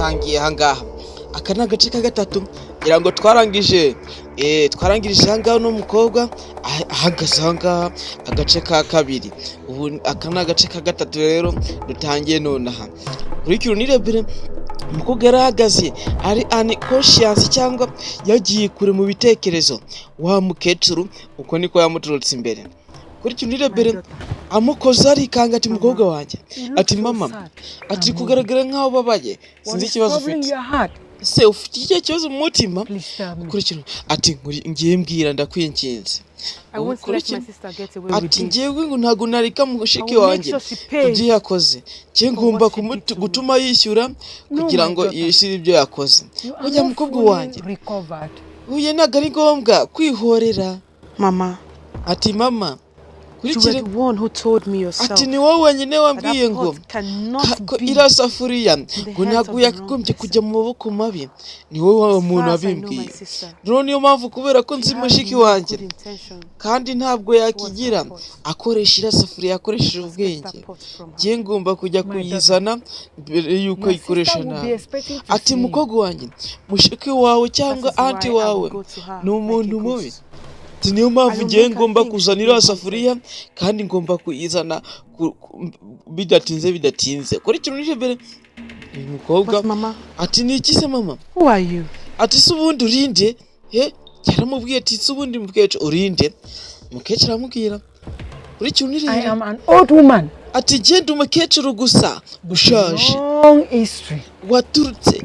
Dutangiye ahangaha, aka ni agace ka gatatu. Ngira ngo twarangije, twarangirije ahangaha n'umukobwa ahagaze ahangaha, agace ka kabiri. Ubu aka ni agace ka gatatu rero dutangiye nonaha. Kurikira unirebere. Umukobwa yarahagaze ari unconscious cyangwa yagiye kure mu bitekerezo. Wa mukecuru uko niko yamuturutse imbere. Kurikira unirebere, amukoze arikanga, ati: "Mukobwa wanjye." Ati: "Mama." Ati: "Kugaragara nkaho ubabaye, sinzi ikibazo ufite. Ese ufite ikihe kibazo mu mutima?" Kurikira, ati: "Ngiye, mbwira, ndakwinginze." Ati: "Ngewe ngo ntabwo nareka mushiki wanjye kubyo yakoze. Ngiye ngomba gutuma yishyura kugira ngo yishyure ibyo yakoze." "Ujya, mukobwa wanjye, uyu ntabwo ari ngombwa kwihorera." Mama. Ati: "Mama." Kurikire, ati: "Ni wowe wenyine wambwiye ngo iriya safuriya ngo ntabwo yakagombye kujya mu maboko mabi. Ni wowe muntu wabimbwiye rero. Niyo mpamvu, kubera ko nzi mushiki wanjye kandi ntabwo yakigira akoresha iriya safuriya akoresheje ubwenge, ngiye ngomba kujya kuyizana mbere y'uko ayikoresha nabi." Ati: "Mukobwa wanjye, mushiki wawe cyangwa aunty wawe ni umuntu mubi. Niyo mpamvu ngiye ngomba kuzana iriya safuriya kandi ngomba kuyizana bidatinze, bidatinze." Kuri ikintu nije mbere, uyu mukobwa ati: "Ni iki se, mama?" Ati: "Se ubundi urinde he?" Yaramubwiye ati: "Se ubundi, mukecuru, urinde?" Umukecuru aramubwira kuri ikintu nirinde. Ati: "Genda, umukecuru gusa ushaje waturutse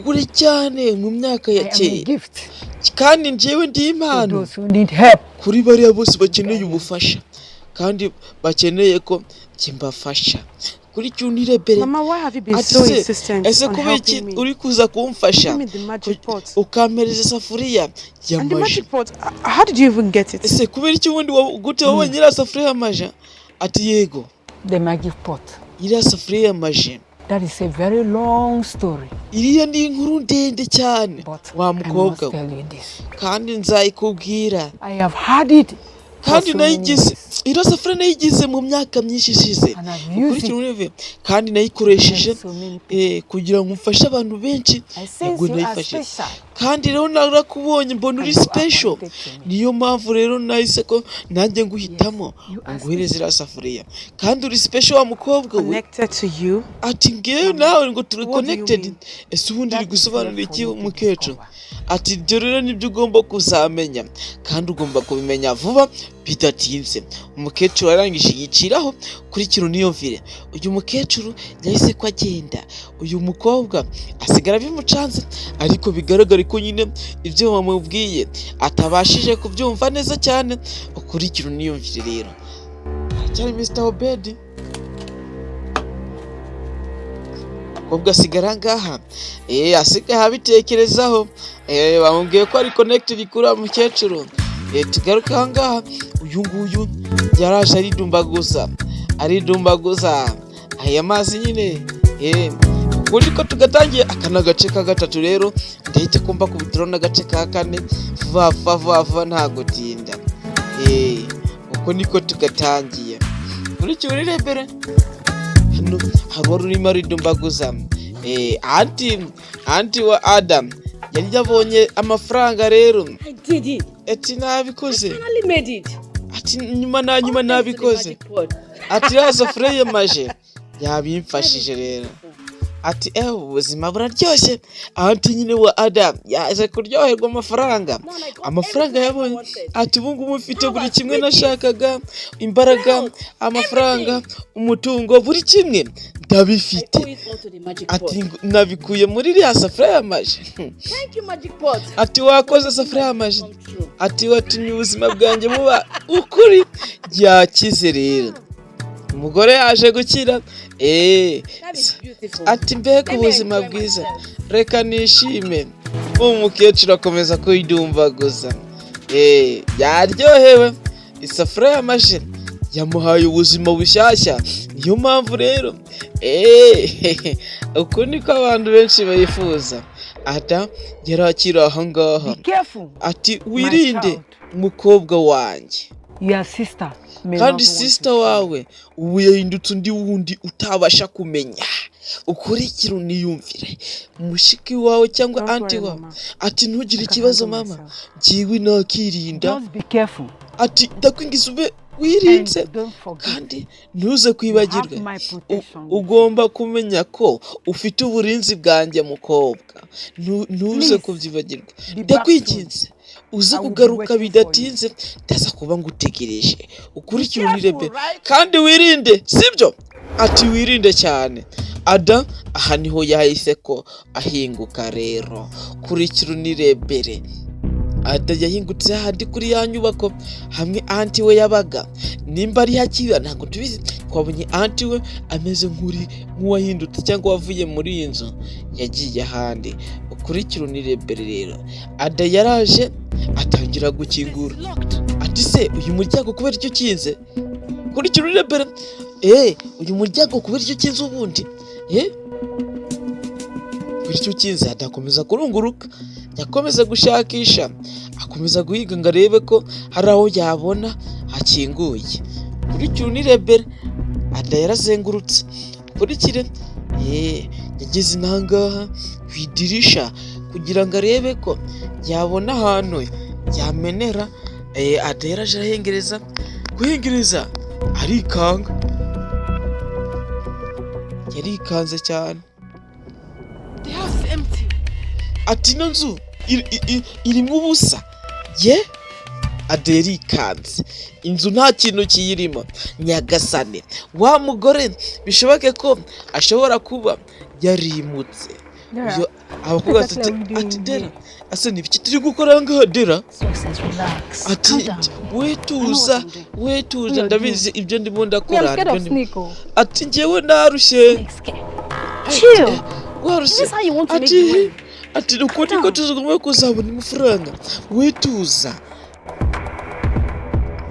kure cyane mu myaka ya kera, kandi njyewe ndi impano kuri bariya bose bakeneye ubufasha kandi bakeneye ko mbafasha." Kuri cyo unirebere. Mama, why have you been Ati: so "Se insistent ese on kubera iki helping me? uri kuza kumfasha Give me the magic pot. ukampereza isafuriya And the y'amaji?" magic pot, how did you even get it? "Ese kubera iki ubundi gute wabonye iriya safuriya y'amaji?" Ati: "Yego." The magic pot. "Iriya safuriya y'amaji." That is a very long story. "Iriya ni inkuru ndende cyane, But wa I mukobwa must we, tell you this. kandi nzayikubwira." I have had it for "Kandi so many nayigize, years. iriya safuriya nayigize mu myaka myinshi ishize." And I've used Ukurikire it urebe, "Kandi nayikoresheje to so many people. kugira ngo mfashe abantu benshi. I sense Nibwo you are nayifashe. special. Kandi rero narakubonye mbona uri And you are special. connected to me." Niyo mpamvu rero nahise ko nanjye nguhitamo You are nguhereze iriya safuriya. Kandi uri special, wa mukobwa we." Connected to you? Ati: "Ngewe nawe ngo turi What do you connected." mean? "Ese ubundi uri That is gusobanura left for iki, you to mukecuru?" discover. Ati: "Ibyo rero nibyo ugomba kuzamenya kandi ugomba kubimenya vuba bidatinze." Umukecuru arangije yiciraho. Kuri kino niyumvire, uyu mukecuru yahise ko agenda, uyu mukobwa asigara bimucanze, ariko bigaragara ko nyine ibyo bamubwiye atabashije kubyumva neza cyane. Ukurikira uniyumvire rero, haracyari Mr Obedi. Umukobwa asigara ngaha, asigaye abitekerezaho. Bamubwiye ko ari connected kuri wa mukecuru. Tugaruke aha ngaha, uyu nguyu yaraje aridumbaguza, aridumbaguza aya mazi nyine. Ukundi ko tugatangiye, aka ni agace ka gatatu rero. Ndahita kumva kubitiro n'agace ka kane vuba vuba vuba vuba, nta gutinda. Uko niko tugatangiye. Muri rebere hano hari uwari urimo aridumbaguza. Aunty wa Adam yari yabonye amafaranga rero. I did it. Ati: "Nabikoze." Finally made it. Ati: "Nyuma na nyuma All thanks to the nabikoze." magic pot. Ati: "Iriya safuriya y'amaji yabimfashije rero." Ati: "Ewe, ubuzima buraryoshye." Aunty nyine wa Adam yaje kuryoherwa amafaranga, amafaranga yabonye. Ati: "Ubu ngubu mfite buri kimwe nashakaga: imbaraga, amafaranga, umutungo, buri kimwe ndabifite." I owe it all to the magic Ati: pot. "Nabikuye muri iriya safuriya y'amaji." Thank you, magic pot. Ati: "Wakoze, safuriya y'amaji." Come true. Ati: "Watumye ubuzima bwanjye buba ukuri." Yakize rero, umugore yaje gukira. That is beautiful. Ati: "Mbega ubuzima bwiza, reka nishime." Uwo mukecuru akomeza kwidumbaguza. Yaryohewe, isafuriya y'amaji yamuhaye ubuzima bushyashya. Niyo mpamvu rero, uku niko abantu benshi bayifuza. Ada yari akiri aho ngaho. Be careful. Ati: "Wirinde, child. umukobwa wanjye." Your sister may Kandi not want to sister see you. wawe ubu yahindutse undi wundi utabasha kumenya. Ukurikire uniyumvire mushiki wawe cyangwa Don't aunty worry, wawe. Mama. Ati ntugire I can ikibazo handle mama, myself. njyewe nakirinda. Just be careful Ati ndakwingiza ube wirinze and don't forget. kandi ntuze You have kwibagirwe. my protection with you. Ugomba kumenya ko ufite uburinzi bwanjye mukobwa. Ntuze Please kubyibagirwa. be back soon. Ndakwinginze uze I will be kugaruka waiting for you. bidatinze, ndaza kuba ngutegereje. Ukurikire Careful, unirebe right? kandi wirinde, sibyo? Ati wirinde cyane. Ada aha niho yahise ko ahinguka rero. Kurikira unirebere. Ada yahingutse hahandi kuri ya nyubako hamwe aunty we yabaga. Nimba ari hakiba ntabwo tubizi. Twabonye aunty we ameze nk'uri nk'uwahindutse cyangwa wavuye muri iyi nzu yagiye ahandi. Ukurikire unirebere rero. Ada yaraje atangira gukingura. Ati se uyu muryango kubera icyo ukinze? Kurikira unirebere. Uyu muryango kubera icyo ukinze ubundi? Kubera icyo ukinze? Adakomeza kurunguruka, yakomeza gushakisha, akomeza guhiga ngo arebe ko hari aho yabona hakinguye. Kurikira unirebere. Ada yarazengurutse. Ukurikire. Yageze inangaha ku idirisha kugira ngo arebe ko yabona ahantu yamenera. Ada yaraje arahengereza, guhengereza arikanga, yarikanze cyane. The house is empty. Ati ino nzu irimo ubusa. Ye, Ada yarikanze, inzu nta kintu kiyirimo. Nyagasane, wa mugore bishoboke ko ashobora kuba yarimutse. Dera, Uyu abakobwa exactly ati are we doing ati Dera, here? ase ni ibiki turi gukora ngaha Dera? Success, relax. Ati Calm down. we tuza, I know what I'm doing. we tuza, You're ndabizi ibyo ndimo Me, I'm ndakora. scared Ibyo of ndimo. snake. Oh. Ati njyewe narushye. Snake scare. Chill. Is Warushye. this how you want to make Ati the money? ati ni ukuri ko Down. tuzagomba kuzabona amafaranga. Wituza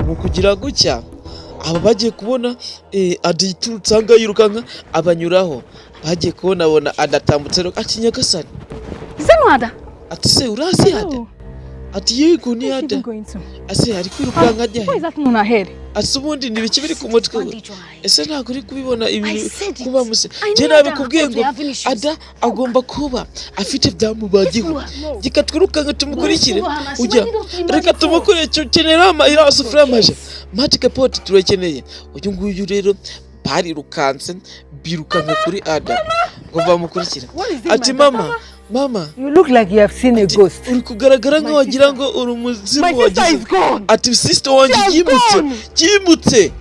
mu kugira gutya aba bagiye kubona Ada yiturutse ahangaha yirukanka abanyuraho. Bagiye kubona abona adatambutse rero. Ati nyagasani. Is that not Ada? Ati se urazi Ada? No. Ati yego ni Where is she Ada. even going to? Ase ari kwirukanka ajya What he? is that thing on her head? Ase ubundi ni ibiki biri ku mutwe we? Bandage on her head. Ese ntabwo uri kubibona I ibi said it. kuba muse? I Njye knew Ada nabikubwiye had to ngo be having issues. Ada agomba kuba afite byamubagiho. No. Reka twirukanke tumukurikire. Follow her now. She Ujya might need us to be reka magic pot. tumukurikire. Tukenera iriya safuriya y'amaji, magic pot turakeneye. Uyu nguyu rero barirukanse birukanka kuri Ada ngo bamukurikire. What is it, Ati my mama, daughter? mama. You look like you have seen a Ati, ghost. uri kugaragara My nkaho wagira sister. ngo uri umuzimu My sister wagize. is gone. Ati sister wanjye She has yimutse, gone. yimutse.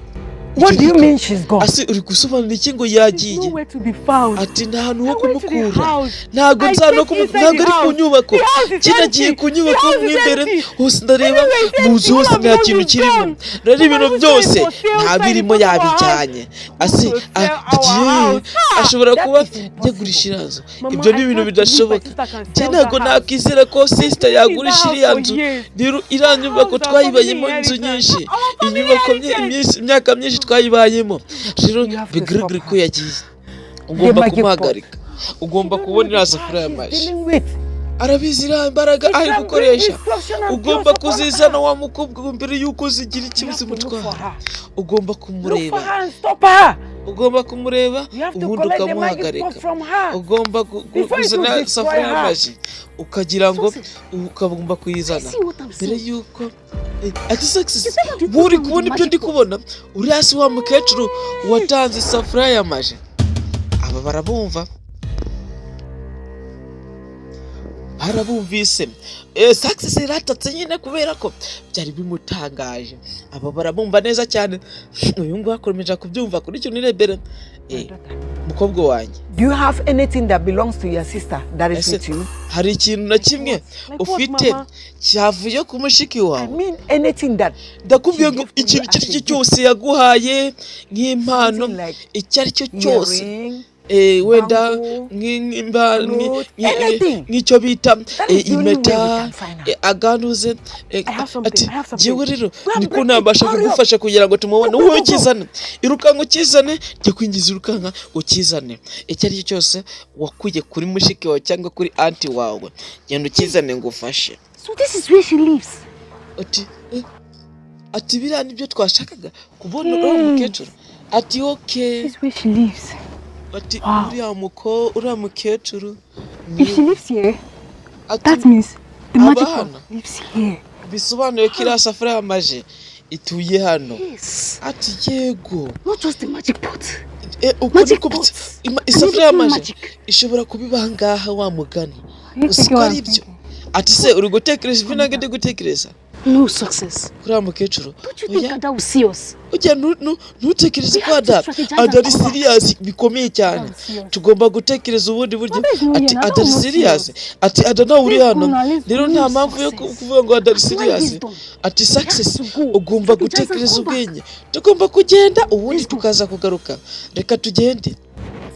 What do you mean she's gone? Ase uri gusobanura iki ngo She's yagiye? nowhere to be found. Ati nta hantu ho I went to the kumukura, house. ntabwo I nza no checked kumukura, inside ntabwo the ari ku house. nyubako. The house is Njye nagiye empty. ku nyubako The house mo is imbere empty. hose ndareba, Everywhere is mu nzu empty. All hose our nta kintu belongings kirimo. gone. Rero ibintu Mama, byose for sale nta sign in birimo front of our house. yabijyanye. Ase To sell our agiye house. ashobora That kuba is impossible. yagurisha iriya nzu. Mama, Ibyo ni I ibintu can't believe my bidashoboka. sister can Njye sell ntabwo that house. nakwizera ko sister She's been in that yagurisha house iriya for nzu. years. Rero iriya nyubako House our family twayibayemo inzu inheritance. nyinshi, Our family inyubako heritage. myinshi, imyaka myinshi twayibayemo. Rero You have to stop bigaragare ko her. yagiye. The Ugomba magic pot. kumuhagarika, ugomba She don't kubona know iriya the power safuriya she's y'amaji. dealing with. Arabizi iriya mbaraga It ari can bring gukoresha. destruction and chaos Ugomba upon kuzizana her. wa mukobwa mbere y'uko zigira You ikibazo have to look for umutwara. her. Ugomba Look for kumureba, her and stop her. ugomba kumureba You have to ubundi collect the magic pot ukamuhagarika. from her Ugomba before it will kuzana destroy isafuriya her. y'amaji ukagira ngo Success. ukagomba I kuyizana see what I'm mbere seeing. y'uko ati Success, Is that not the wowe uri person with the kubona ibyo magic ndi pot? kubona? Uriya si wa mukecuru watanze isafuriya y'amaji? Aba barabumva, barabumvise. Success yaratatse nyine kubera ko byari bimutangaje. Aba barabumva neza cyane. Uyu nguyu akomeje kubyumva kuri icyo nirebere. My daughter, Mukobwa wanjye, do you have anything that belongs to your sister that is ese with you? hari ikintu na kimwe Like what, ufite Mama? cyavuye ku mushiki I wawe? mean anything that she Ndakubwiye ngo gave to you ikintu icyo as ari a cyo gift. cyose yaguhaye nk'impano, Something like icyo ari cyo cyose, earring, wenda bangle, nk'imba clothes, anything. nk'icyo bita That is the only way we impeta, can find her. aganuze I have something. ati I have something. njyewe rero Go and niko bring it. nabasha Hurry up. kugufasha kugira ngo tumubone. Go, go, Wowe go, go. ukizane, irukanka ukizane, jya kwinjiza irukanka ukizane. Icyo ari cyo cyose wakuye kuri mushiki wawe cyangwa kuri aunty wawe, genda ukizane ngufashe. So this is where she lives. Ati ati biriya nibyo twashakaga kubona uriya mukecuru. Ati okay. This is where she lives. Ati Wow. uriya mukecuru If she lives here, ati that means the magic pot Abana. lives here. Bisobanuye ko iriya safuriya y'amaji ituye hano. Yes. Ati yego. Not just the magic pot. Uko Magic niko pot. Isafuriya And y'amaji magic. ishobora kuba iba ngaha wa mugani. Are you Uzi thinking ko what ari I'm ibyo? thinking? Ati se uri gutekereza ibyo nange ndi gutekereza? No success. Kuri wa mukecuru. Don't you think Oya. Ada will see us? Ujya ntutekereze We ko have to Ada strategize Ada and ari come back. serious bikomeye cyane. Ada will see us. Tugomba gutekereza ubundi buryo. Ada is not Ati here. Ada Ada ari will not see serious. us. Ati Ada nawe uri Let's hano go now. Let's rero go. nta mpamvu yo Success. kuvuga ngo Ada ari Apply serious. wisdom. Ati success We have to go. ugomba Strategize and gutekereza come back. ubwenge. Tugomba kugenda ubundi Let's go. tukaza kugaruka. Reka tugende,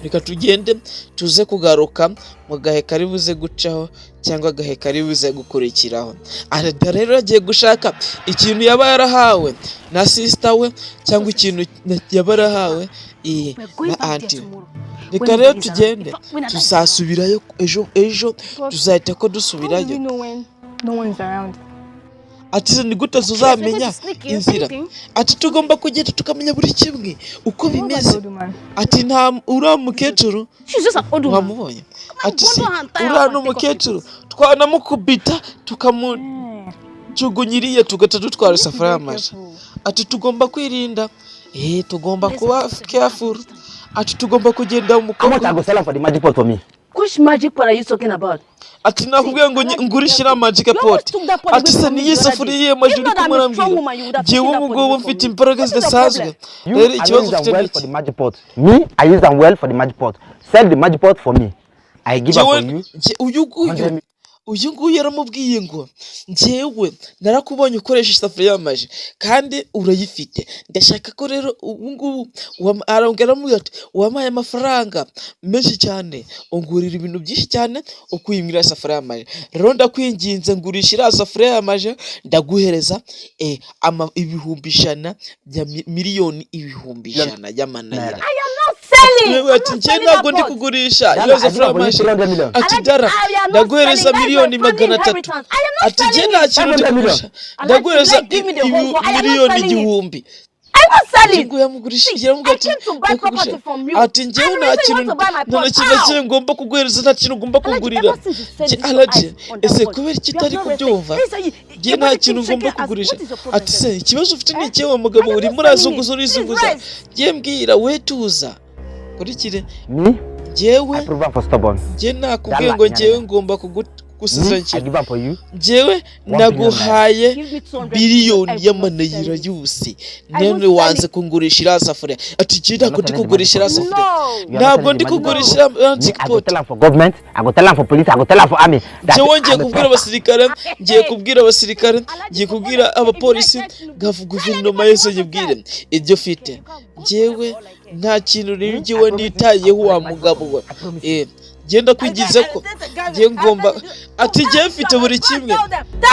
reka tugende tuze kugaruka mu gahe kari buze gucaho cyangwa agahe kari buze gukurikiraho. Ada rero agiye gushaka ikintu yaba yarahawe na sister we cyangwa ikintu yaba yarahawe We're going na back there auntie. tomorrow. Reka When rero Ada is around. tugende. In fact, when Ada is around. Tuzasubirayo ejo, ejo But tuzahita ko how do dusubirayo. we know when no one's around? Ati ni gute Yes, we're going tuzamenya to sneak in. inzira? Thinking. Ati tugomba kugenda tukamenya buri kimwe uko What about the bimeze. old woman? Ati nta uriya mukecuru She's just an old woman. wamubonye? Ati se Bundle her and tie her uriya up ni and take off the umukecuru pot. twanamukubita tukamujugunyiriye tugahita dutwara We need to be isafuriya very y'amaji. careful. Ati tugomba kwirinda, tugomba Let's kuba have to careful. understand. Ati tugomba kugenda How much umukobwa. I go sell am for the magic pot for me? Which magic pot are you talking about? Ati nakubwiye ngo ngurishe iriya magic You almost pot. took that pot Ati away se from me niyi the other safuriya day. y'amaji If uri not, I'm a strong kumurambwira? woman, you would have Njyewe taken that ubu pot ngubu away from mfite me. imbaraga What is your zidasanzwe. problem? You, Rero I ikibazo use am ufite ni well for iki? the magic pot. Me, I use am well for the magic pot. Sell the magic pot for me. I give am Njyewe for you. uyu nguyu 100 million. Uyu nguyu yaramubwiye ngo njyewe narakubonye ukoresha isafuriya y'amaji kandi urayifite, ndashaka ko rero ubu ngubu arongera aramubwira ati wampaye amafaranga menshi cyane, ungurira ibintu byinshi cyane ukuyimira isafuriya y'amaji. Rero ndakwinginze ngurisha iriya safuriya y'amaji, ndaguhereza 100,000,000 bya miliyoni 100,000,000 y'amanayira. Naira. Selling. Yewe I'm ati not njye selling ntabwo that ndi pot. kugurisha Dala, iyo I give safuriya am for you y'amaji. 300 million. Ati Alhaji, dara I am not ndaguhereza selling. That is my miliyoni family 300. inheritance. I am not Ati njye selling nta it. kintu ndi 500 million. kugurisha, Alhaji, ndaguhereza like, give me the whole pot. I am not miliyoni selling it. 1000. I'm not selling. Ingingo yamugurishije See, yaramubwira I ati came to buy ndakugurisha. property from you. Ati njyewe And nta you say you kintu want to buy my nta na pot. kintu na How? kimwe ngomba kuguhereza, nta kintu ugomba Alhaji, kungurira. ever since you said Njye this your Alhaji, eyes on that ese pot, kubera iki you have utari not rested. kubyumva? Please, you, Njye your nta body kintu keeps ngomba shaking as kugurisha. what is your problem, Ati sir? se ikibazo ufite ni Eh? ikihe wa mugabo I am urimo not selling it. urazunguza Please urizunguza? rest. Njye mbwira we tuza kurikire. Me, Njyewe I prove am for stubborn. njye nakubwiye Dala, ngo njyewe nyanya. ngomba Me, I kugusezeranya. give am for you. Njyewe 1 billion naira. naguhaye Give me 200 million. biliyoni I will not sell y'amanayira it. yose I won't none sell wanze it. kungurisha iriya safuriya. Ati njye You are ntabwo not ndi selling the magic kugurisha pot. iriya safuriya. No. You are not Ntabwo selling ndi the magic pot. kugurisha iriya Me, magic I go pot. tell am for government. I go tell am for police. I go tell am for army. That Njyewe ngiye I'm a kubwira fraudster. abasirikare, ngiye kubwira abasirikare, Alhaji, ngiye for kubwira God, if you like, abapolisi, tell Tinubu. gavu Tell guverinoma anybody you yose want to nyibwire tell. ibyo ufite. Okay, you can go Njyewe forever all I care. nta kintu Me, I njyewe promise you, I nitayeho wa collect magic mugabo pot. we. I promise you. Ngenda kwigize ko njye ngomba ati njyewe mfite buri kimwe.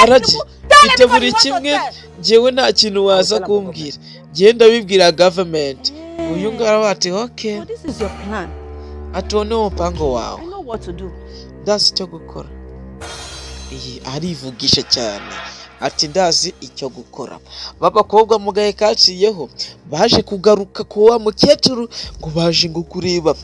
Alhaji, mfite buri kimwe, njyewe nta kintu waza I will tell am for kumbwira, njyewe ndabibwira gavumenti. Uyu nguyu aravuga ati okay. So this is your plan. Ati uwo ni wo mupango wawe. I know what to do. Ndazi icyo gukora. Iyi arivugisha cyane ati ndazi icyo gukora. B'abakobwa mu gahe kaciyeho baje kugaruka ku wa mukecuru ngo baje ngo kureba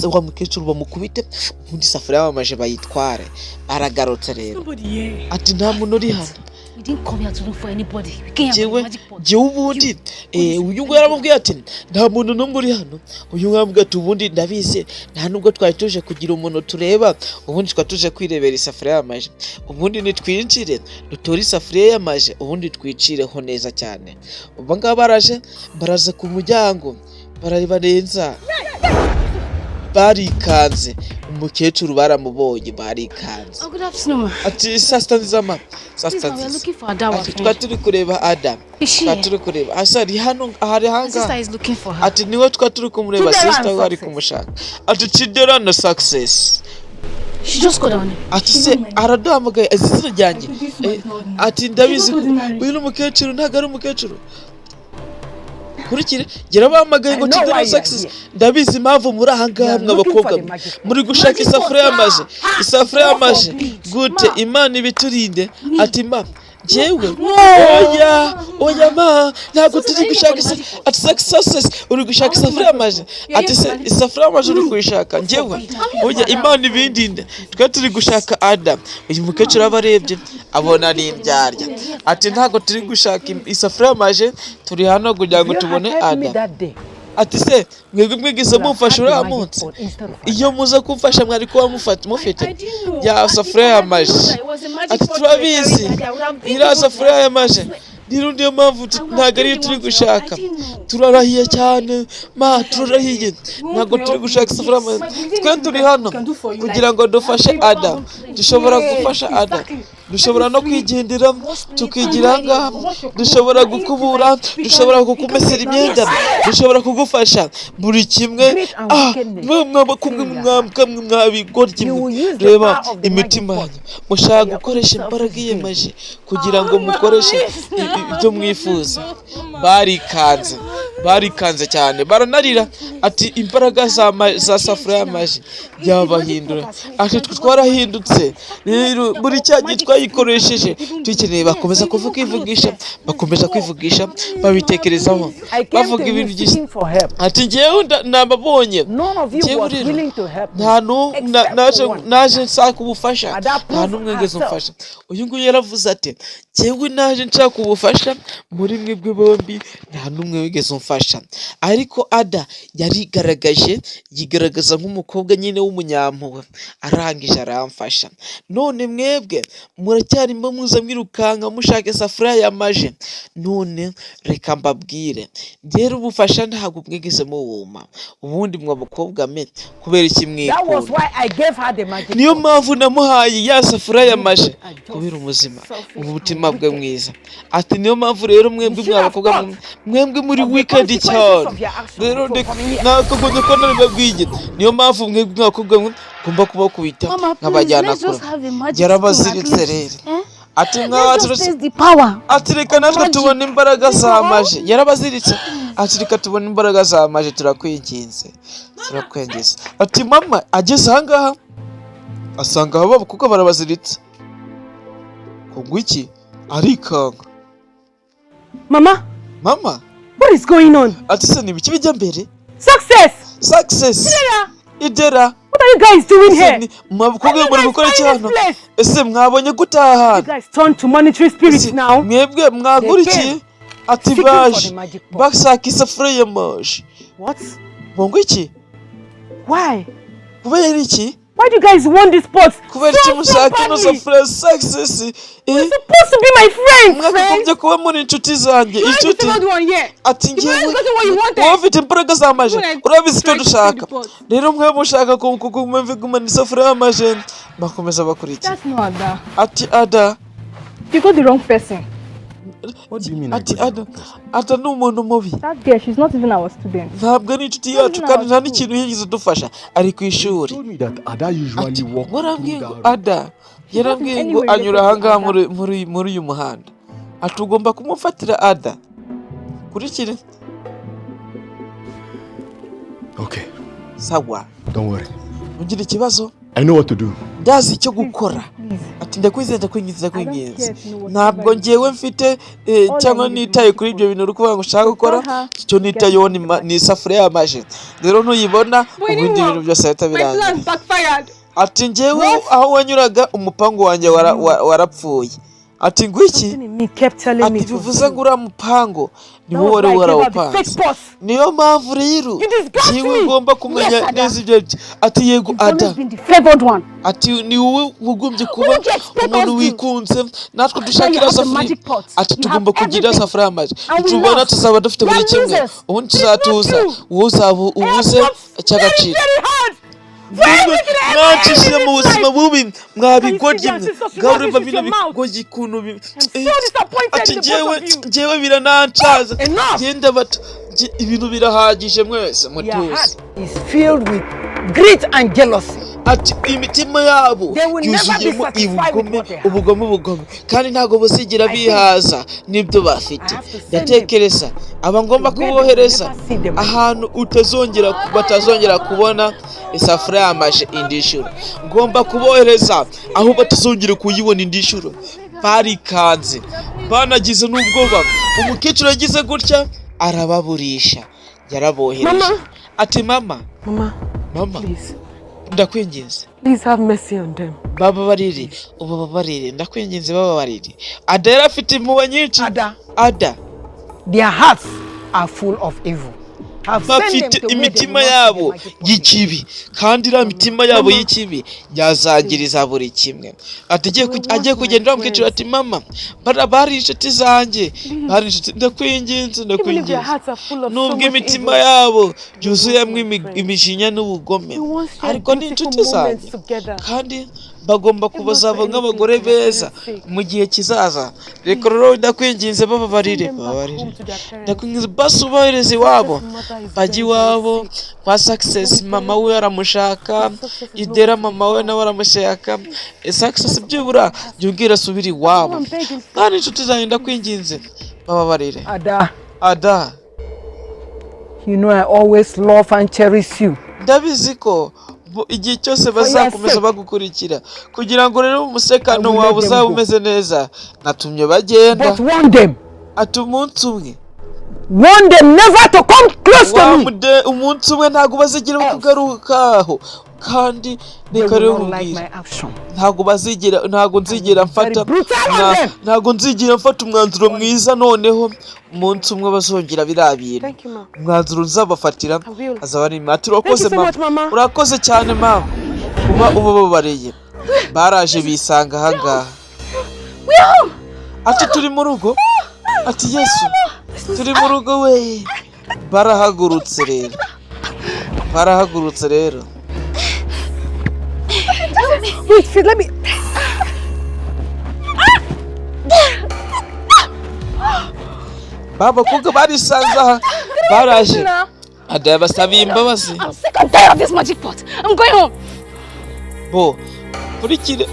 se wa mukecuru bamukubite ubundi isafuriya bamaje bayitware. Aragarutse rero. Nobody here. Ati nta muntu uri hano. We didn't come here to look for anybody. We came here for the Njyewe magic pot. njyewe ubundi uyu nguyu yaramubwiye ati nta muntu n'umwe uri hano. Uyu nguyu aramubwiye ati ubundi ndabizi nta nubwo twari tuje kugira umuntu tureba, ubundi twari tuje kwirebera isafuriya y'amaji. Ubundi nitwinjire dutore isafuriya y'amaji ubundi twicireho neza cyane. Ubu ngaba baraje baraza ku muryango barabarenza barikanze, umukecuru baramubonye barikanze. Oh, good afternoon, ma. Ati saa sita nziza ma, saa Please, sita ma, we're nziza. looking for Ada, our Ati friend. twari turi kureba Ada. Is she Twari here? turi kureba asa ari hano ari My sister ahangaha. is looking for her. Ati niwe twari turi kumureba, Chidera sister and we ari success. kumushaka. Ati Chidera na success. She just called our name. Ati se araduhamagaye azi izina ryanjye. This one is not ordinary. Ati ndabizi She's ko not ordinary. uyu ni umukecuru ntabwo ari umukecuru. Kurikire gera bahamagaye ngo I know Chidera why na you are success. here. Ndabizi impamvu muri aha ngaha You are mwa looking bakobwa for the mwe. magic pot. Muri gushaka Magic isafuriya pot, y'amaji, ah, isafuriya God y'amaji forbid. gute Ma. Imana ibiturinde. Ati ma Njyewe oya, oya ma, ntabwo turi gushaka ati success, uri gushaka isafuriya y'amaji. Ati se isafuriya y'amaji uri kuyishaka? Njyewe oya, Imana ibindinde, twe turi gushaka Ada. Uyu mukecuru aba arebye abona ni indyarya. Ati ntabwo turi gushaka isafuriya y'amaji, turi hano kugira ngo You had tubone helped me Ada. that day. Ati se mwebwe mwigeze mumfasha uriya munsi? Iyo muza kumfasha mwari kuba mufite ya safuriya y'amaji. Ati turabizi, iriya safuriya y'amaji rero niyo mpamvu ntabwo ariyo turi gushaka. Turarahiye cyane ma, turarahiye, ntabwo turi gushaka isafuriya y'amaji. Twe turi hano kugira ngo dufashe Ada. Dushobora gufasha Ada, dushobora no kwigendera tukigira aha ngaha, dushobora gukubura, dushobora kukumesera imyenda, dushobora kugufasha buri kimwe. Greed and Ah, wickedness mwe mwabwa mwabigoryi You mwe. will use the Reba power of the imitima magic yanyu, mushaka your gukoresha own imbaraga selfish iyemaje kugira ngo mukoreshe ibyo mwifuza. Barikanze, barikanze cyane, baranarira. Ati imbaraga za safuriya y'amaji byabahindura. Ati twe twarahindutse rero muri cya gihe twayikoresheje tuyikeneye. Bakomeza kuvuga, bakomeza kwivugisha, babitekerezaho, I came bavuga to you ibintu byinshi. seeking for help. Ati ngewe nababonye. None of you Njyewe was rero, willing to help me. nta nu Except naje for one. naje nshaka ubufasha, Ada nta proved n'umwe ngeze herself. umfasha. Uyu nguyu yaravuze ati njyewe naje nshaka ubufasha muri mwebwe bombi, nta n'umwe wigeze umfasha. Ariko Ada yarigaragaje, yigaragaza nk'umukobwa nyine w'umunyampuhwe, arangije aramfasha. None mwebwe muracyarimo muza mwirukanka mushaka isafuriya y'amaji. None reka mbabwire rero, ubufasha ntabwo mwigeze muwuma. Ubundi mwa bakobwa mwe, kubera iki That was mwikunda? why I gave her the magic Niyo pot. mpamvu namuhaye ya safuriya y'amaji, are just kubera ubuzima, selfish ubutima and bwe wicked. mwiza. Ati niyo mpamvu rero mwebwe You should mwa have bakobwa thought mwebwe muri of the wicked consequences cyane. of your action Rero before coming here. nakagombye ko nabibabwiye. Niyo mpamvu mwebwe mwa bakobwa mwe ngomba kubakubita Mama, please, nkabajyana let's just kure. have a magic spoon at Yarabaziritse least. rero. Eh? Ati Let's mwabaziritse. just taste the power. Ati reka natwe Magic. tubone imbaraga za maji. Yarabaziritse. Ati reka tubone imbaraga za maji, turakwinginze, turakwinginze. Ati mama ageze ahangaha asanga aba kuko barabaziritse ngo iki, arikanga. Mama, Mama, what is going on? Ati se ni ibiki bijya mbere? Success! Success, Idera, What are you guys doing ese here? Mwabakobwa muri gukora iki hano? Place? Ese mwabonye gutaha You hano? guys turn to monetary spirits Ese now. mwebwe mwagurikiye? Ati Seeking for baje the magic pot. bashaka isafuriya y'amaji. What? Ngo iki? Why? Kubera iki? Why do you guys want this pot? Kubera iki So, so mushaka ino badly? safuriya, Success? Eh, Supposed to be my friend. mwakagombye kuba muri inshuti zanjye, You inshuti. the one here. Ati ngewe You got what you wanted. wowe ufite imbaraga z'amaje, When I urabizi icyo tried to steal dushaka. the pot. Rero mwe mushaka kugumana isafuriya y'amaje. Bakomeza bakurikira. That's not Ada. Ati Ada You got the wrong person. What do you mean I Ati got the Ada wrong person? Ada ni umuntu mubi. That girl, she's not even our student. Ntabwo ari inshuti yacu kandi nta n'ikintu yigeze adufasha, ari ku ishuri. Told me that Ada usually Ati walk warambwiye through ngo that road. Ada yarambwiye ngo anywhere anyura related to ahangaha Ada. muri uyu muhanda. Ati ugomba kumufatira Ada. Kurikire. Okay, Sawa, don't worry. ntugire ikibazo. I know what to do. Ndazi icyo gukora. Please. Ati ndakwizeye, ndakwinginze, I don't ndakwinginze. care to know Ntabwo whatever you ngewe mfite All I cyangwa need is nitaye magic kuri pot. ibyo bintu uri kuvuga ngo ushaka gukora. Tell her Icyo nitayeho ni isafuriya y'amaji. Rero ntuyibona, But it ubundi didn't ibintu work. byose bihita My birangira. plan backfired. Ati ngewe aho wanyuraga umupangu wanjye warapfuye. Ati ngwiki? Something in me kept telling me Ati it was bivuze you. ngo uriya mupangu ni That wowe was wari why I gave her the warawupanze. fake pot. Niyo mpamvu rero You disgust ngewe me. ngomba kumenya Yes, Ada. neza ibyo aribyo. Ati yego You've Ada. always been the favored one. Ati ni wowe wagombye kuba What did you expect umuntu us to? wikunze, natwe Now dushaka you iriya have the safuriya. magic pot. Ati You tugomba have kugira everything. safuriya y'amaji. And we Tubona lost. tuzaba dufite We buri are kimwe, losers. ubundi It's not tuzatuza, you. wowe uzaba ubuze Very, cy'agaciro. very hard. Mwebwe mwancishije mu buzima bubi, mwabigoryi mwe. Can you see that? Ngaho ureba bino Your mouth. bigoryi ukuntu I'm so disappointed Ati in the both njyewe of you. njyewe biranancaza. Enough. Genda bato, ibintu birahagije mwese Your mutuze. heart is filled with greed and jealousy. Ati imitima yabo They will never be yuzuyemo satisfied with ubugome, what they have. ubugome, ubugome, kandi ntabwo buzigera I think bihaza n'ibyo bafite. I have to send Ndatekereza aba ngomba to where they will kubohereza never see the magic ahantu utazongera batazongera kubona isafuriya y'amaji indi nshuro. Ngomba kubohereza aho batazongera kuyibona indi nshuro. Barikanze, banagize n'ubwoba. Umukecuru yagize gutya arababurisha, yarabohereje. Mama. Ati mama. Mama, Mama, please. ndakwinginze. Please have mercy on them. Bababarire, ubababarire, ndakwinginze, bababarire. Ada yari afite impuhwe nyinshi. Ada, Ada, their hearts are full of evil. Have sent them bafite to where they imitima will not see the yabo magic pot again. y'ikibi, kandi iriya mitima yabo y'ikibi yazangiriza buri kimwe. Ati agiye kugenda, bamukecuru ati mama, bari inshuti zanjye, bari inshuti, ndakwinginze, Even if their ndakwinginze. hearts are full of so Nubwo much imitima evil, yabo yuzuyemo imijinya n'ubugome, we once shared ariko ni beautiful inshuti zanjye, moments together. kandi bagomba If not for kubazaba anything, nk'abagore for their beza parents' sake. mu gihe kizaza. Reka rero ndakwinginze, bababarire, Send them back bababarire, home to their parents. ndakwinginze, basi ubohereze iwabo. Success mother is Bajya very, very iwabo sick. kwa Success. Mama we aramushaka. Success is Idera nowhere to be mama we found. nawe aramushaka. Success byibura jya umbwira asubire iwabo. No, I'm begging for. Kandi inshuti zanjye, ndakwinginze, bababarire. Ada, Ada, you know I always love and cherish you. Ndabizi ko igihe cyose bazakomeza sake. bagukurikira. Kugira ngo rero umusekano I will wawe let them uzaba go. umeze neza, natumye bagenda. But warn them. Ati umunsi umwe, Warn them never to come close wa to me. umunsi umwe ntabwo bazigera bakugarukaho. Kandi They reka will rero not like nkubwire, my action. ntabwo bazigera, ntabwo nzigera mfata brutal on them. ntabwo nzigera mfata umwanzuro mwiza. Noneho umunsi umwe bazongera biriya bintu, Thank you, ma. umwanzuro nzabafatira I will. azaba ari ati Thank you urakoze so mama. much, mama. Urakoze cyane mama kuba ubababariye. Baraje bisanga ahangaha. Ati turi mu rugo. Ati Yesu, turi mu rugo we. Barahagurutse rero, barahagurutse rero. Wait, Faith, let me. Ba bakobwa barisanze aha, baraje. Ada yabasabiye imbabazi. I'm sick and tired of this magic pot. I'm going home. Bo kurikire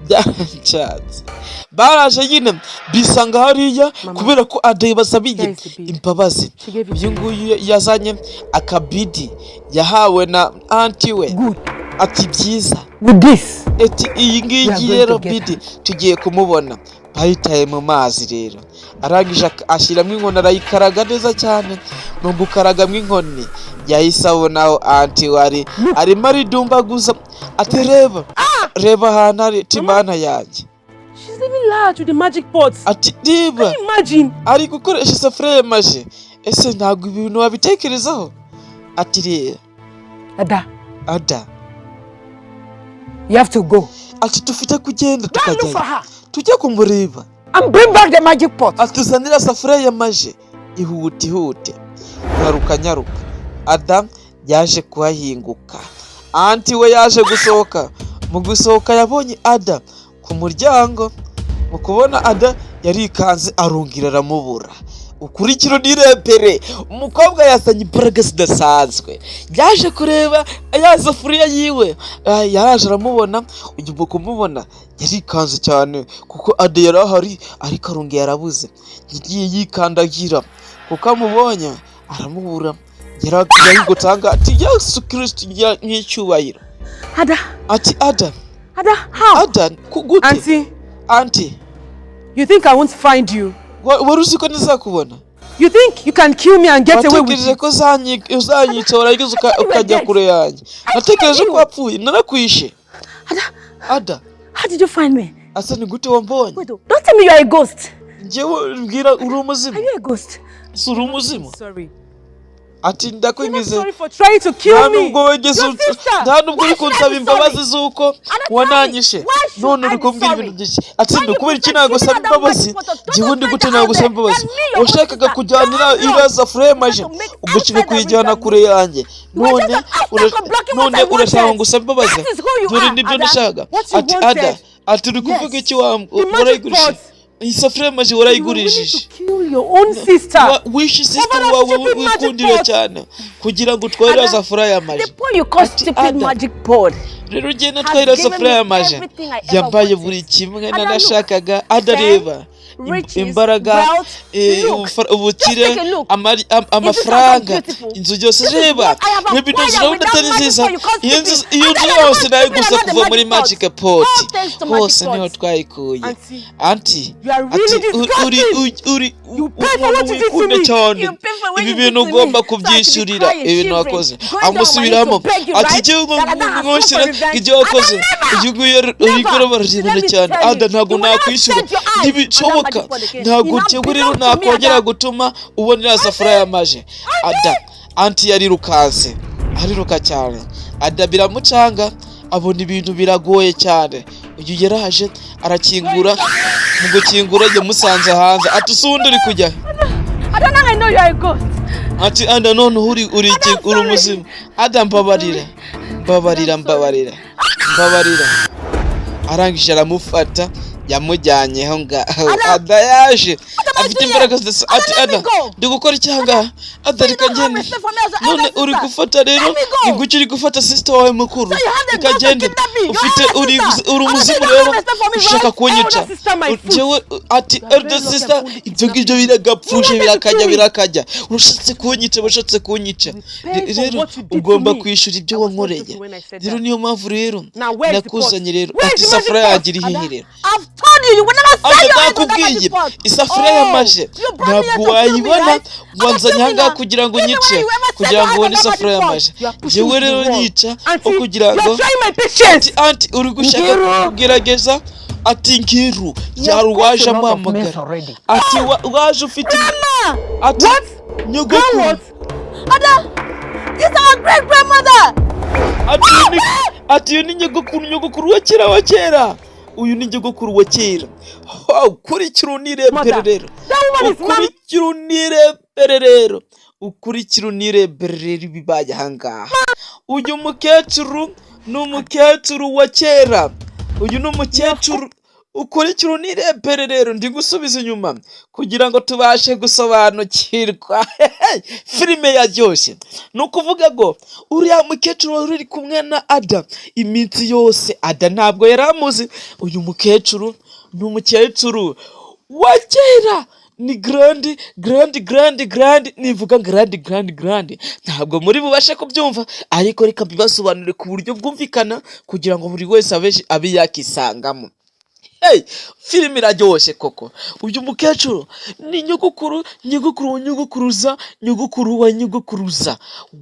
byanshatse, baraje nyine bisanga hariya kubera ko Ada yabasabiye Here is the bead. imbabazi. She gave it Uyu to me. nguyu yazanye akabidi yahawe na aunty we. Good. Ati byiza. With this, Ati iyi ngiyi We are going rero to get bidi tugiye kumubona. Bayitaye mu mazi rero, arangije ashyiramo inkoni, arayikaraga neza cyane. Mu gukaragamo inkoni yahise abona aho aunty wari arimo aridumbaguza. Ati reba, reba ahantu ari timana yanjye. She's living large with the magic pot. Ati reba, Imagine. ari gukoresha isafuriya ya maji. Ese ntabwo ibintu wabitekerezaho? Ati reba. Ada, Ada, you have to go. Ati dufite kugenda Go and look for tukajyayo, her tujye kumureba and bring back the magic pot. atuzanira safuriya ya maje. Ihute, ihute, nyaruka, nyaruka. Ada yaje kuhahinguka. Aunty we yaje gusohoka. Mu gusohoka yabonye Ada ku muryango. Mu kubona Ada yarikanze, arungira aramubura. Ukurikira nirepere, umukobwa yazanye imbaraga zidasanzwe, yaje kureba ya safuriya yiwe. Yaraje aramubona. Uyu mu kumubona yarikanze cyane kuko Ada yari ahari ariko arongera yarabuze. Yagiye yikandagira kuko amubonye aramubura. Yarigutanga ati Yesu Kirisiti nk'icyubahiro. Ada, Ati Ada. Ada, how? Ada gute? Auntie, Aunty, you think I won't find you? Wari uzi ko ntizakubona? You think you can kill me and get away with Watekereje it? ko uzanyica warangiza ukajya kure yanjye. Natekereje ko wapfuye, narakwishe. Ada, How did you find me? Asa ni gute wambonye? Wait, oh, don't tell me you are a ghost. Njyewe mbwira, uri umuzimu? Are you a ghost? Si uri umuzimu? Sorry. Ati ndakwingize. Sorry for trying to kill Nta me. nubwo wigeze Your sister. nta nubwo uri Why should I kunsaba be imbabazi sorry? z'uko Anna, tell me, wananyishe, why should none I uri be kumbwira sorry? ibintu byinshi. Ati Why you kubera iki prefer nagusaba killing that imbabazi? magic pot of Njyewe ndi total gute stranger out nagusaba there imbabazi? than me, your own Washakaga sister? kujyanira Don't iriya safuriya y'amaji to make ugashaka outside kuyijyana the kure yanjye, You are none just an obstacle blocking what none I urashaka wanted. ngo usabe imbabazi? That is who you Dore are, nibyo Ada. nashaka. What you Ati wanted. Ada, ati uri kuvuga iki? The magic Warayigurishije pot. iyi safuriya y'amaji, You were willing warayigurishije. to kill your own sister. Wishe sister Over that wawe stupid magic wikundira pot. cyane kugira ngo utware iriya Ada, safuriya y'amaji. The pot you call Ati stupid Ada, magic pot. rero ugenda has twahira given safuriya me y'amaji everything I ever yambaye wanted. buri kimwe Ada, look. nanashakaga. Ada, Fame, reba, Riches, imbaraga, wealth, eh, look. ubukire, Just take a look. amafaranga, Is this not beautiful? inzu yose. This is Reba, what I have reba ino nzu, acquired urabona without atari magic nziza? pot. You can't Iyo nzu, stupid. iyo And nzu then I yose want nayiguze stupid kuva muri another magic magic pot. pot. All thanks to magic Hose niho pot. twayikuye. Auntie, Auntie, you are really ati uri disgusting. uri You pay for umuntu what you did to wikunda me. cyane. You pay for what Ibi you did bintu to me. ugomba So I should be kubyishyurira crying, ibintu shivering, wakoze. going down on my knees Amusubiramo to beg you, ati right? igihugu That I don't have nkushyira for revenge. ibyo wakoze. Never! Igihugu urikora Never! barashimira Let me cyane. tell you, Ada, ntabwo you will never nakwishyura, set your eyes on that ntibishoboka. magic pot again. Ntabwo You now njyewe rero belong to me, nakongera Ada. gutuma ubona iriya safuriya y'amaje. Ada, auntie yarirukanse, ariruka cyane. Ada biramucanga, abona ibintu biragoye cyane. Uyu yaraje arakingura, mu gukingura yamusanze hanze. Ati usundi uri kujya? Ada, now I know you are a ghost. Ati Ada, noneho uri umuzimu. Ada, mbabarira, mbabarira, mbabarira, mbabarira. Arangije aramufata, yamujyanyeho ngaho. Ada yaje afite imbaraga zidasa. Ati Ada, ndi gukora icyaha ngaha. Ada, reka ngende. None uri gufata rero, ni guki uri gufata sister wawe mukuru? Reka ngende. Ufite uri umuzimu rero, ushaka kunyica jewe. Ati elder sister, ibyo ngibyo biragapfuje, birakajya, birakajya. Urashatse kunyica, washatse kunyica. Rero ugomba kwishyura ibyo wankoreye. Rero niyo mpamvu rero nakuzanye rero. Ati isafuriya yagira ihehe rero? I've told you, you will never Ada, set your eyes on that nakubwiye, magic pot. isafuriya y'amaje You brought me here ntabwo to kill me, wayibona. right? Wanzanye Ada, ahangaha kill me now. kugira ngo Kill me unyice, when you ever set kugira your ngo eyes ubone on that isafuriya magic pot. y'amaje. You are pushing Njyewe me to rero the wall. nyica Auntie, kugira you ngo are trying my patience. Ati auntie, uri gushaka Ngiru. kugerageza. Ati Ngiru You byari have waje caused a lot of mess amuhamagara. already. Ati waje ufite, ati What? nyogokuru. What? Ada, this is our great grandmother. Ati uyu ni, ati uyu ni nyogokuru, nyogokuru wa kera, wa kera. Uyu ni nyogokuru wa kera. Ukurikira unirebere Mother, rero. that woman is mad. Ukurikira unirebere rero, ukurikira unirebere rero ibibaye ahangaha. Uyu mukecuru ni umukecuru wa kera. Uyu ni umukecuru. Ukurikira unirebere rero, ndi gusubiza inyuma kugira ngo tubashe gusobanukirwa. Filime yaryoshye. Ni ukuvuga ngo uriya mukecuru wari uri kumwe na Ada iminsi yose, Ada ntabwo yari amuzi. Uyu mukecuru ni umukecuru wa kera, ni grand grand grand grand. Nivuga grand grand grand ntabwo muri bubashe kubyumva, ariko reka mbibasobanurire ku buryo bwumvikana kugira ngo buri wese abe yakisangamo. Hey, filime iraryoshye koko. Uyu mukecuru ni nyogokuru, nyogokuru wa nyogokuruza, nyogokuru wa nyogokuruza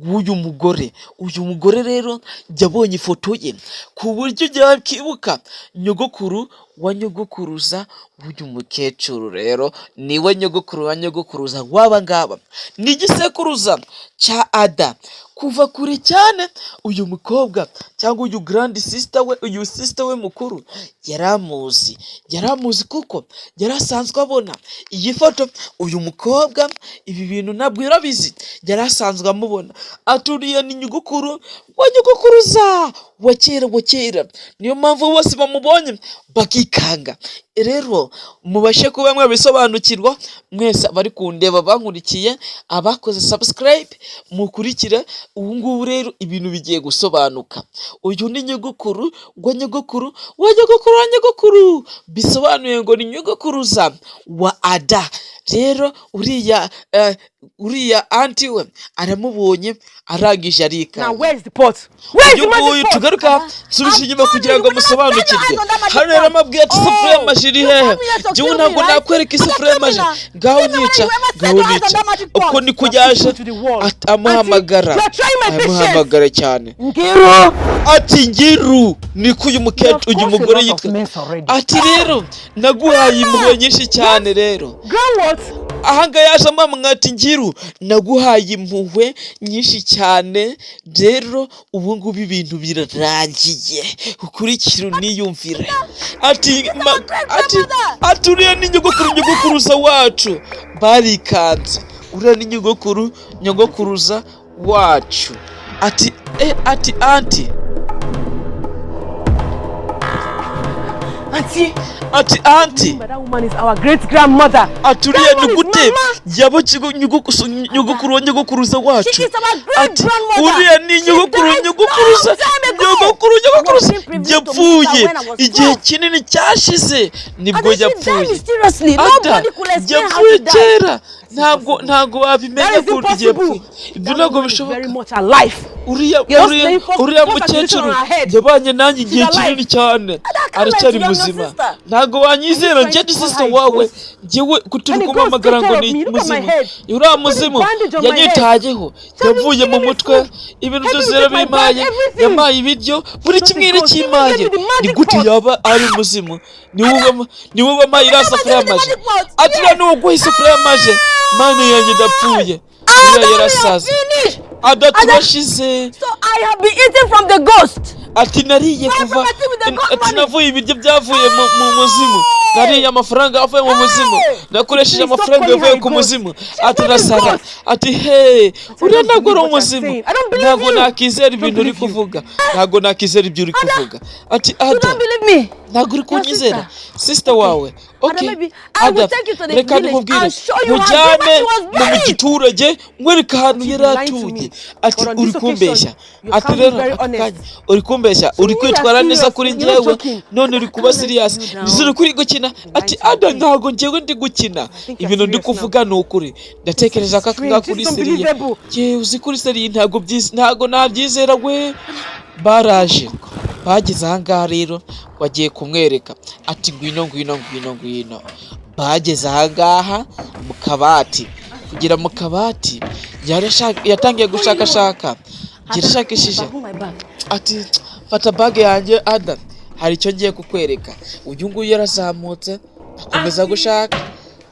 w'uyu mugore. Uyu mugore rero yabonye ifoto ye ku buryo yakibuka nyogokuru wa nyogokuruza w'uyu mukecuru. Rero niwe nyogokuru wa nyogokuruza w'aba ngaba, ni igisekuruza cya Ada kuva kure cyane. Uyu mukobwa cyangwa uyu grand sister we, uyu sister we mukuru yaramuzi, yaramuzi kuko yari asanzwe abona iyi foto. Uyu mukobwa ibi bintu ntabwo yarabizi, yari asanzwe amubona. Aturiye ni nyogokuru wa nyogokuruza wa kera, wa kera. Niyo mpamvu bose bamubonye bakikanga. Rero mubashe kuba mwabisobanukirwa mwese abari kundeba, bankurikiye, abakoze subscribe, mukurikire. Ubu ngubu rero ibintu bigiye gusobanuka. Uyu ni nyogokuru wa nyogokuru wa nyogokuru wa nyogokuru, bisobanuye ngo ni nyogokuruza wa Ada. Rero uriya auntie we aramubonye, arangije Now arikanga. where is the pot? Where is Uyu the nguyu magic pot? tugaruka nsubije inyuma kugira ngo musobanukirwe. Hano rero amabwiye ati isafuriya y'amaji iri hehe? Njyewe ntabwo nakwereka isafuriya y'amaji. Ngaho nyica, ngaho nica. Uko niko yaje amuhamagara, amuhamagara cyane. Ngiru. Ati Ngiru, niko uyu mukecuru, uyu mugore yitwa. Ati rero naguhaye impuhwe nyinshi cyane rero. Girl, what? Ahangaha yaje amamwa ati Ngiru, naguhaye impuhwe nyinshi cyane. Rero ubu ngubu ibintu birarangiye, ukurikire uniyumvire. Ati uriya ni nyogokuru, nyogokuruza wacu. Barikanze, uriya ni nyogokuru, nyogokuruza wacu. Ati ati auntie. Auntie, Ati auntie, but that woman is our great grandmother. Ati uriya ni gute yaba nyogokuru wa nyogokuruza wacu? She is our great Ati grandmother. uriya ni nyogokuru She died nyogokuruza long time ago. nyogokuru nyogokuruza I was privileged to meet her yapfuye when I was igihe 12. kinini cyashize nibwo And she died yapfuye. mysteriously. Ada Nobody could explain how yapfuye she died. kera, ntabwo wabimenya That is ko igihe impossible. yapfuye, ibyo ntabwo Woman is bishoboka. very much alive. Uriya You're uriya saying false- uriya false accusation mukecuru on her head. yabanye nanjye igihe She's alive. kinini cyane, can't aracyari lie to your muzima. sister. Ntabwo wanyizera. Trying Njye to ndi call sister her a wawe, ghost. njyewe kuturi And the ghost kumpamagara take ngo care of ni me. Look at my muzimu. head. Uriya muzimu Bandage on my head. yanyitayeho, yavuye mu giving me mutwe food. ibintu Help byose me with my bag, yarabimpaye, everything. yampaye ibiryo, buri Not kimwe a ghost. Even yarakimpaye. gave me the Ni magic gute pot. yaba ari umuzimu? Ni wowe wampaye iriya safuriya y'amaji. Ati uriya ni uguha isafuriya y'amaji. Mana yanjye, ndapfuye, uriya yarasaze. Finish. Ada, turashize. So I have been eating from the ghost. Ati nariye kuva with the God ati money. navuye ibiryo byavuye mu muzimu, nariye amafaranga avuye mu muzimu, nakoresheje Please stop amafaranga calling yavuye her a ku ghost. muzimu. Ati not a rasara ghost. ati he, uriya don't ntabwo ari believe what you're umuzimu. saying. I don't believe Ntabwo you. nakizera ibintu uri Believe you. kuvuga, ntabwo nakizera ibyo uri kuvuga. Ati You Ada, don't believe me? ntabwo uri kunyizera, sister wawe. Okay, maybe I will Ada, take you to the reka village nkubwire, and show you how mujyane she was mu buried. giturage, mwereke ahantu yari You've been lying to atuye. me. Ati But on uri this occasion, kumbeshya. you're Ati sounding rero very aka honest. kanya uri kumbeshya, uri you kwitwara are neza serious. kuri You're not njyewe, joking. none uri kuba serious, you down. nizere ko uri gukina. Ati Ada, ntabwo njyewe ndi gukina, Think you're ibintu ndi serious now. kuvuga ni ukuri. Ndatekereza ko aka Strange. ngaka This uri is serious. unbelievable. Yewe, uzi kuri serious, ntabwo nabyizera we. Baraje bageze ahangaha rero, bagiye kumwereka. Ati ngwino, ngwino, ngwino, ngwino. Bageze ahangaha mu kabati, kugera mu kabati yatangiye gushakashaka, yarashakishije. Hold my bag. Ati fata bag yanjye Ada, hari icyo ngiye kukwereka. Uyu nguyu yarazamutse akomeza gushaka.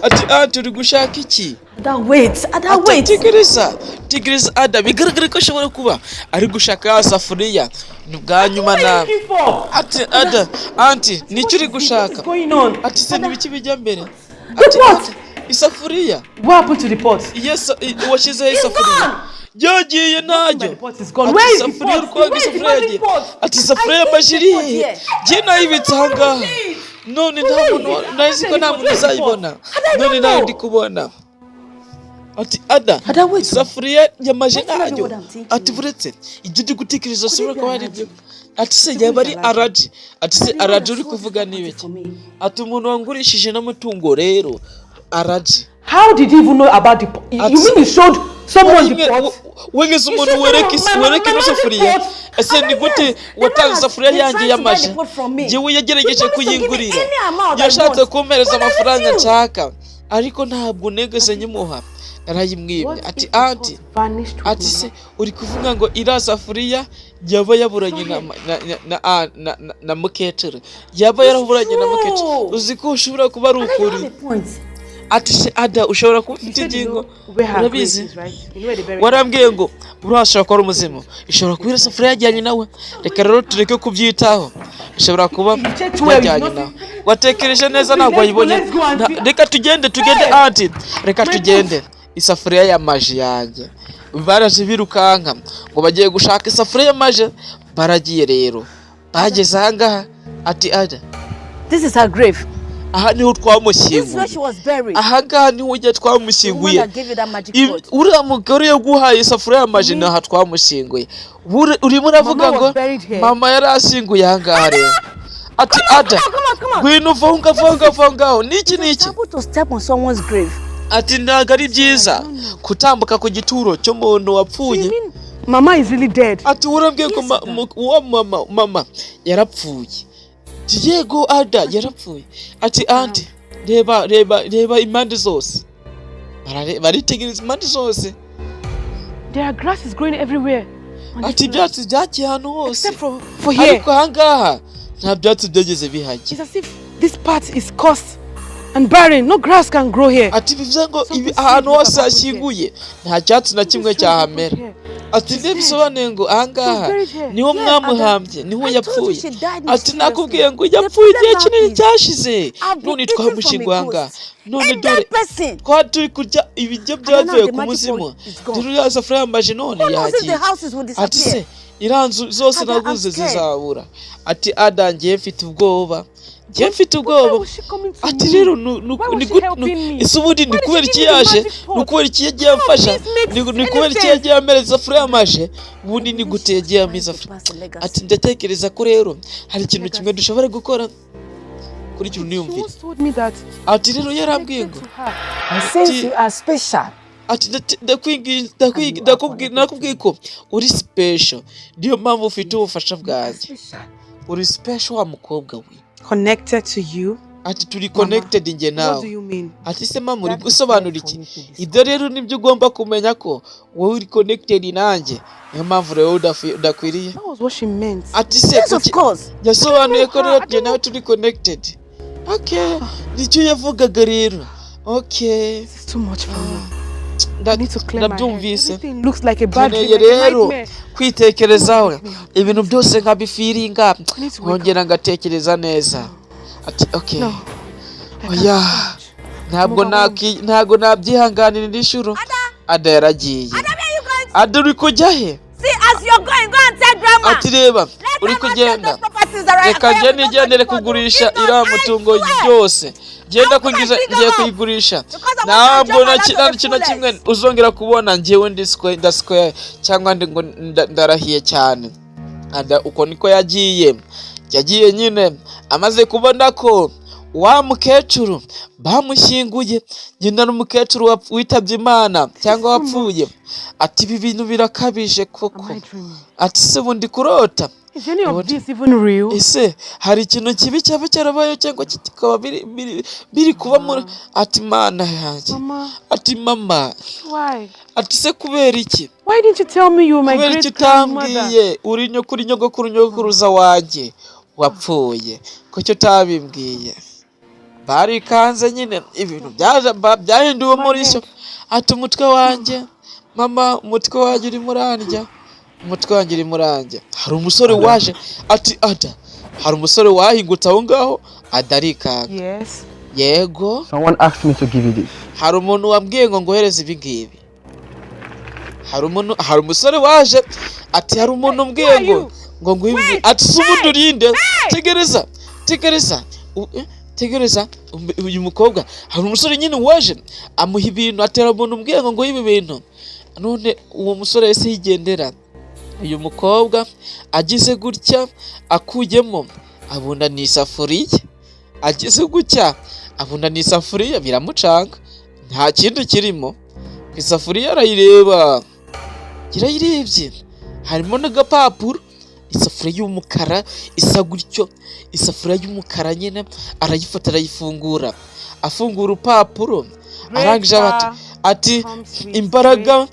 Ati auntie, uri gushaka iki? Ada, wait. Ada, Ati wait. tegereza, tegereza Ada. Bigaragara ko ashobora kuba ari gushaka ya safuriya ni bwa nyuma nawe. Ati Ada, auntie, nicyo uri gushaka? What's going on? Ati se nibiki bijya mbere? Ati What? Ada, isafuriya. What happened to the pot? Yes, washyizeho isafuriya yagiye ntajyo. The pot is gone. Ati Where is the isafuriya pot? uri kwanga Where is the isafuriya yagiye. magic pot? Ati isafuriya y'amajiri hehe? Njye nayibitse ahangaha, none nta muntu nazi ko nta muntu uzayibona, none nayo ndi kubona. Ati Ada, Ada, wait. isafuriya y'amaji That's not ntayo. what I'm thinking. Ati buretse ibyo ndi gutekereza ashobora kuba ari byo. Ati se yaba ari Araji? Ati se Araji uri kuvuga ni ibiki? Ati umuntu wangurishije n'amatungo rero Araji. How did you even know about the pot? You mean you showed someone the pot? Wegeze umuntu You wereka showed wereka my ino magic safuriya. pot. Ese ni gute watanze isafuriya They yanjye tried to buy y'amaji? the pot from me. Njyewe yagerageje You promised to give me kuyingurira, any amount I yashatse want, kumpereza but I amafaranga refused. nshaka, ariko ntabwo nigeze nyimuha, narayimwimye. Ati auntie, Vanished with ati se uri kuvuga ngo iriya safuriya yaba yaburanye na mukecuru, yaba yaraburanye na mukecuru? Uzi ko ushobora kuba ari ukuri. Point. Ati se Ada, ushobora kuba ufite You said you ingingo, know where her grave urabizi. is, right? You know where they buried her. Warambwiye ngo urashobora kuba ari umuzimu, ishobora kuba iriya safuriya yajyanye nawe. Reka rero tureke kubyitaho, ishobora kuba checked well, yajyanye you nawe. Watekereje neza, ntabwo Let's go, wayibonye. let's go, auntie. Reka tugende, tugende auntie, reka tugende. Isafuriya y'amaji yanjye. Baraje birukanka ngo bagiye gushaka isafuriya y'amaji. Baragiye rero, bageze ahangaha. Ati Ada, This is her grave. Aha niho This is where twamushyinguye. she was buried. Ahangaha niho ujya The woman twamushyinguye. that gave you that magic pot. Uriya mugore yaguhaye isafuriya y'amaji, ni aha twamushyinguye. Urimo uravuga Mama ngo was buried here. mama yari ashyinguye ahangaha rero. Ati Ada, Come on, come on. ngwino uva aho ngaho, ngaho, aho ngaho. Niki niki? Taboo to step on someone's grave. Ati ntabwo ari byiza kutambuka ku gituro cy'umuntu wapfuye. Mama is really dead. Ati urambwiye ko uwo mama yarapfuye? Ati yego Ada, yarapfuye. Ati auntie, reba, reba, reba impande zose. Baritegereza impande zose. There are grasses growing everywhere. On this Ati planet. ibyatsi byagiye ahantu hose, Except for here. ariko ahangaha nta byatsi byageze bihajya. It's as if this part is cursed and barren. No grass can grow here. Ati bivuze ngo ibi Something ahantu strange hose happened hashyinguye nta cyatsi na kimwe Something strange cyahamera. happened here. Ati nde bisobanuye ngo ahangaha buried here. niho mwamuhambye, niho I told you yapfuye. she died Ati mysteriously. nakubwiye ngo The yapfuye igihe problem kinini now is, cyashize, I've been none eating from a twamushyinguye ahangaha, ghost. none And dore that person. twari turi kurya ibiryo And now byavuye the ku magic muzimu. pot is gone. Rero ya safuriya yambaje none Who knows if yagiye. the houses will Ati se disappear? Iriya nzu zose Ada, I'm naguze scared. zizabura. Ati: "Ada, ngiye mfite ubwoba, ngiye mfite ubwoba." Ati: "Rero ese ubundi ni kubera iki yaje? Ni ukubera iki yagiye amfasha? Ni kubera iki yagiye ampereza isafuriya y'amaje? Ubundi ni gute yagiye ampa isafuriya?" Ati: "Ndatekereza ko rero hari ikintu kimwe dushobora gukora kuri kintu niyumvire." Ati: "Rero yarambwiye ngo" Since you are special, Ati: "Nakubwiye ko uri special, niyo mpamvu ufite ubufasha bwanjye. Uri special, wa mukobwa we." Connected to you? Ati: "Turi connected njye What nawe." do you mean? Ati: "Se mama, uri gusobanura iki?" Ibyo rero nibyo ugomba kumenya, ko wowe uri connected nanjye, niyo mpamvu rero udakwiriye. That was what she meant. Ati: "Se Yes, of kuki?" course. Yasobanuye ko rero njye nawe turi connected. Okay, nicyo yavugaga rero. Okay. This is too much for me. I need to clear my head. Ndabyumvise. Everything looks like a bad dream, Nkeneye like a rero nightmare. kwitekerezaho ibintu byose nkabifeelinga, I need to wake up. nkongera ngatekereza neza. Ati: "Okay." No. I can't Oya. so much. Ntabwo ntabwo nabyihanganira indi shuro. Ada yaragiye. Ada, uri kujya he? See, as you're going, go and tell grandma. Ati: "Reba, uri kugenda, reka njye nigendere kugurisha iriya mutungo yose. Genda kugiza, ngiye kuyigurisha. Ntabwo na kintu na kimwe uzongera kubona. Njyewe ndi square, ndasquare cyangwa ndi ngo ndarahiye cyane." Ada uko niko yagiye. Yagiye nyine amaze kubona ko wa mukecuru bamushyinguye, nyina n'umukecuru witabye Imana cyangwa wapfuye. Ati: "Ibi bintu birakabije koko." Am I dreaming? Ati: "Se ubundi kurota?" Is any of What? this even real? Ese hari ikintu kibi cyaba cyarabayeho cyangwa kikaba biri kuba muri? Ati: "Mana yanjye." Mama, Ati: "Mama." why? Ati: "Se kubera iki?" Why didn't you tell me you were my Kubera iki great grandmother? utambwiye uri nyokuru, nyogokuru, nyogokuruza wanjye wapfuye? Kuki utabimbwiye? Barikanze nyine, ibintu byahinduwe muri cyo. Ati: "Umutwe wanjye, mama, umutwe wanjye urimo urandya, umutwe wanjye urimo urandya." Hari umusore waje. Ati: "Ada." Hari umusore wahingutse aho ngaho. Ada arikanga. Yes. Yego. Someone asked me to give you this. Hari umuntu wambwiye ngo ngohereze ibi ngibi. Hari umuntu, hari umusore waje. Ati: "Hari umuntu umbwiye ngo nguhe ibi ngibi." Ati: "Si ubundi urinde? Tegereza, tegereza, tegereza." Uyu mukobwa, hari umusore nyine waje amuha ibintu, atera umuntu umbwiye ngo nguhe ibi bintu. None uwo musore yahise yigendera. Uyu mukobwa agize gutya akuyemo abona ni isafuriya. Agize gutya abona ni isafuriya, biramucanga, nta kindi kirimo. Isafuriya arayireba, yarayirebye, harimo n'agapapuro. Isafuriya y'umukara isa gutyo, isafuriya y'umukara nyine arayifata, arayifungura, afungura urupapuro, arangije ati: "Imbaraga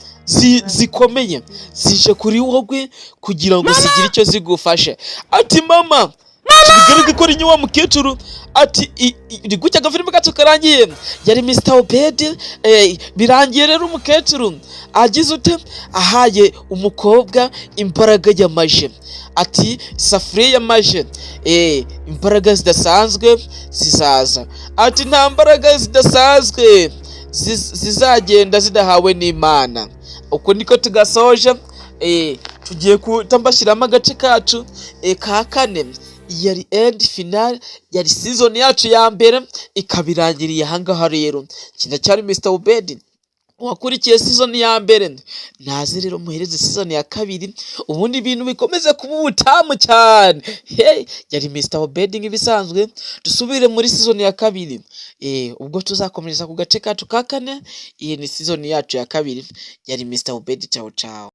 zikomeye zije kuri wowe kugira ngo zigire icyo zigufashe." Ati: "Mama." Bigaragara ko ari wa mukecuru. Ati: "Ni gutya agafilime kacu karangiye." Yari Mr Obed. Birangiye rero umukecuru agize ute? Ahaye umukobwa imbaraga y'amaje. Ati: "Isafuriya y'amaje, imbaraga zidasanzwe zizaza." Ati: "Nta mbaraga zidasanzwe zizagenda zidahawe n'Imana." Uko niko tugasoje. Tugiye guhita mbashyiramo agace kacu ka kane. Yari end final, yari season yacu ya mbere, ikaba irangiriye ahangaha. Rero cyari Mr Obed. Wakurikiye season ya mbere naze rero muhereze season ya kabiri, ubundi ibintu bikomeze kuba ubutamu cyane. Hey, yari Mr Obed nk'ibisanzwe. Dusubire muri season ya kabiri, ubwo tuzakomereza ku gace kacu ka kane. Iyi ni season yacu ya kabiri. Yari Mr Obed. Ciao ciao.